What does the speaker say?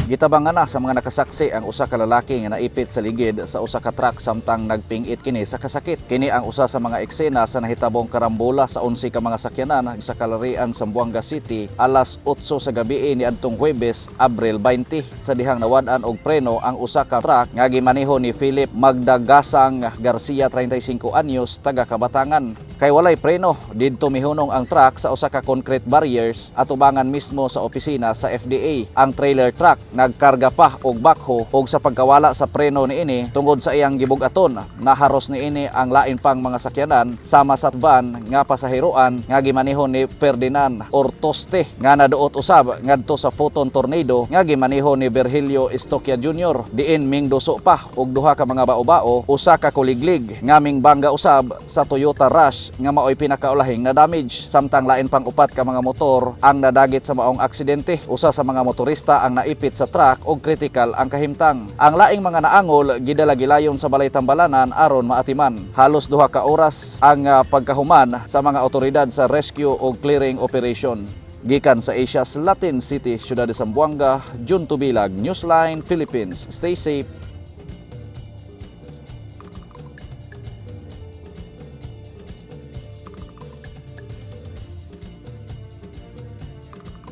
Gitabangan na sa mga nakasaksi ang usa ka lalaki nga naipit sa ligid sa usa ka truck samtang nagpingit kini sa kasakit. Kini ang usa sa mga eksena sa nahitabong karambola sa 11 ka mga sakyanan sa Kalarian, Zamboanga City, alas 8 sa gabi niadtong Huwebes, Abril 20. Sa dihang nawad-an og preno ang usa ka truck nga gimaneho ni Philip Magdagasang Garcia, 35 anyos, taga Kabatangan. Kay walay preno, didto mihunong ang truck sa usa ka concrete barriers atubangan mismo sa opisina sa FDA. Ang trailer truck nagkarga pa og backhoe og sa pagkawala sa preno niini tungod sa iyang gibugaton, naharos niini ang lain pang mga sakyanan sama sa van nga pasaheroan nga gimaneho ni Ferdinand Ortoste nga naduot usab ngadto sa Foton Tornado nga gimaneho ni Virgilio Estoquia Jr. Diin mingduso pa og duha ka mga bao-bao, usa ka kuliglig nga mingbangga usab sa Toyota Rush nga maoy pinakaulahing na damage, samtang lain pang upat ka mga motor ang nadagit sa maong aksidente. Usa sa mga motorista ang naipit sa truck og critical ang kahimtang. Ang laing mga naangol gidala gilayon sa balay tambalanan aron maatiman. Halos 2 ka oras ang pagkahuman sa mga otoridad sa rescue og clearing operation. Gikan sa Asia's Latin City, Ciudad de Zamboanga, Jun Tubilag, Newsline Philippines. Stay safe.